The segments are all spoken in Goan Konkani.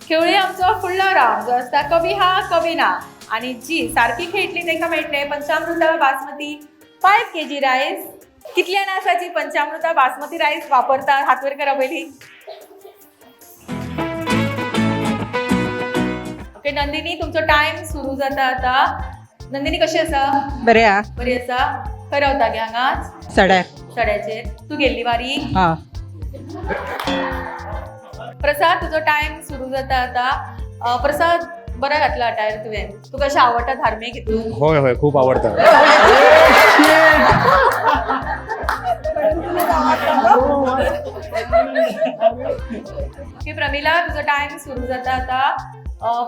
खेळुया आमचो फुडलो रावंड जो आसता कवी हा कवी ना. आनी जी सारकी खेळटली तांकां मेळटले पंचामृता बासमती 5 kg rice. कितल्या जाणां आसा जी पंचामृता बासमती रायस वापरतात? हात वयर करा पयलीं. ओके नंदिनी, तुमचो टायम सुरू जाता आता. नंदिनी, कशी आसा? बरें आहा. बरी आसा. खंय रावता गे? हांगाच? सड्यार. सड्याचेर. तूं गेल्ली वारी? हा. प्रसाद, तुजो टायम सुरू जाता आता. प्रसाद, बरं घातला अटायर तुवें. तुका अशें आवडटा धार्मीक हितून? होय होय, खूप आवडतं. ओके प्रमिला, तुजो टायम सुरू जाता आता.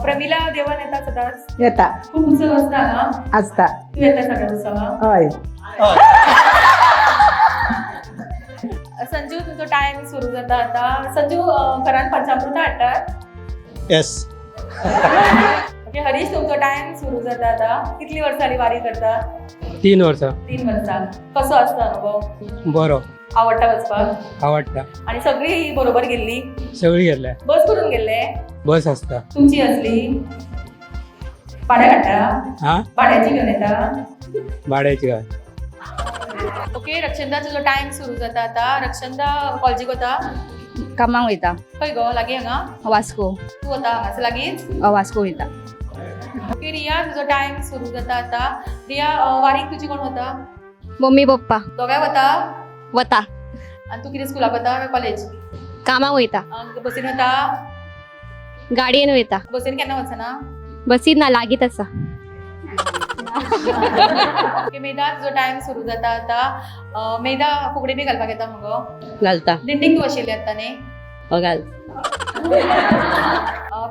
प्रमिला, देवान येता सदांच? येता. खूप उत्सव आसता हांगा? आसता. तूं येता सगळ्या उत्सवाक? हय. संजू, तुजो टायम सुरू जाता आता. संजू, घरान पंचामृत हाडटात? येस. ओके हरीश, तुमचो टायम सुरू जाता आता. कितली वर्सां जाली वारी करता? 3 वर्सां. 3 वर्सां. कसो आसता अनुभव? बरो. आवडटा वचपाक? आवडटा. आणि सगळी बरोबर गेल्ली? सगळी गेल्ले. बस करून गेल्ले? बस आसता. तुमची असली भाड्या हाडटा? हा. भाड्याची घेऊन येता? भाड्याची काय. ओके रक्षंदा, तुजो टायम सुरू जाता आता. रक्षंदा, कॉलेजीक वता? कामाक वयता. खंय गो? लागीं हांगा? वास्को. तूं वता हांगासर लागींच? वास्को वयता. ओके रिया, तुजो टायम सुरू जाता आता. रिया, वारीक तुजी कोण वता? Mummy papa. दोगांय वता? वता. आनी तूं कितें, स्कुलाक वता काय कॉलेज? कामाक वयता. बसीन वता? गाडयेन वयता. बसीन केन्ना वचना? बसीन ना, लागींच आसा. ओके मेधा, तुजो टायम सुरू जाता आता. मेधा, फुगडी बी घालपाक येता मुगो? घालता. दिंडीक तूं आशिल्ली आत्तां न्ही? हो, घाल.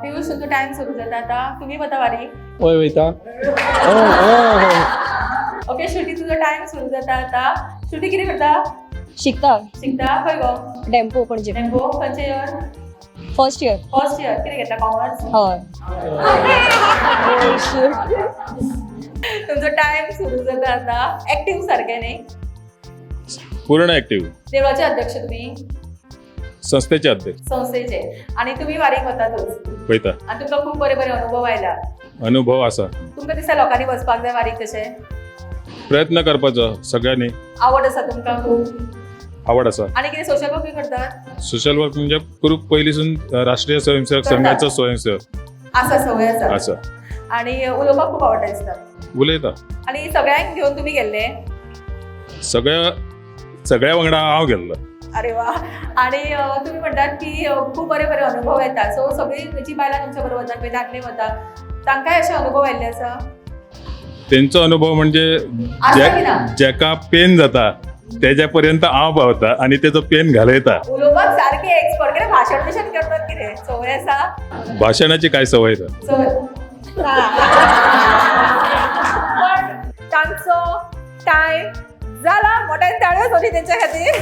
पियुष, तुमचो टायम सुरू जाता आता. तुमी वता वारी? होय, वयता. हो हो हो. ओके श्रुती, तुजो टायम सुरू जाता आता. श्रुती, कितें करता? शिकता. शिकता खंय गो? डेम्पो, पणजे. डेम्पो. खंयचें year? First year. First year. कितें घेतला, कॉमर्स? हय. तुमचो टायम सुरू जाता आता. ऍक्टिव्ह सारकें न्ही? पूर्ण ऍक्टिव्ह. देवळाचे अध्यक्ष तुम्ही? संस्थेचे अध्यक्ष. संस्थेचे. आणि तुम्ही वारीक वतातच? वयता. आनी तुमकां खूब बरे बरे अनुभव आयला? अनुभव आसा. तुमकां दिसता लोकांनी वचपाक जाय वारीक तशें? प्रयत्न करपाचो सगळ्यांनी. आवड आसा तुमकां खूब? आवड आसा. आनी कितें सोशल वर्कूय करतात? सोशल वर्क म्हणजे खूप पयलींसून राष्ट्रीय स्वयंसेवक संघाचो स्वयंसेवक. आसा, संवय आसा. आसा. आनी उलोवपाक खूब आवडटा दिसता. उलयता. आनी सगळ्यांक घेवन तुमी गेल्ले? सगळ्या सगळ्या वांगडा हांव गेल्लो. अरे वा. आणि तुम्ही म्हणटात की खूप बरे बरे अनुभव येतात, सो सगळीं जी बायलां तुमच्या बरोबर वतात पळय, दादले वतात, तांकांय अशे अनुभव आयिल्ले आसा? तेंचो अनुभव म्हणजे आसा की ना? जेका पेन जाता तेज्या पर्यंत हांव पावता आनी तेजो पेन घालयता. उलोवपाक सारके एक्सपर्ट. कितें भाशण बिशण करतात, कितें संवय आसा? भाशणाची काय संवय ना. संवय पण तांचो टायम जाला. मोठ्यान ताळयो जावची तेंच्या खातीर.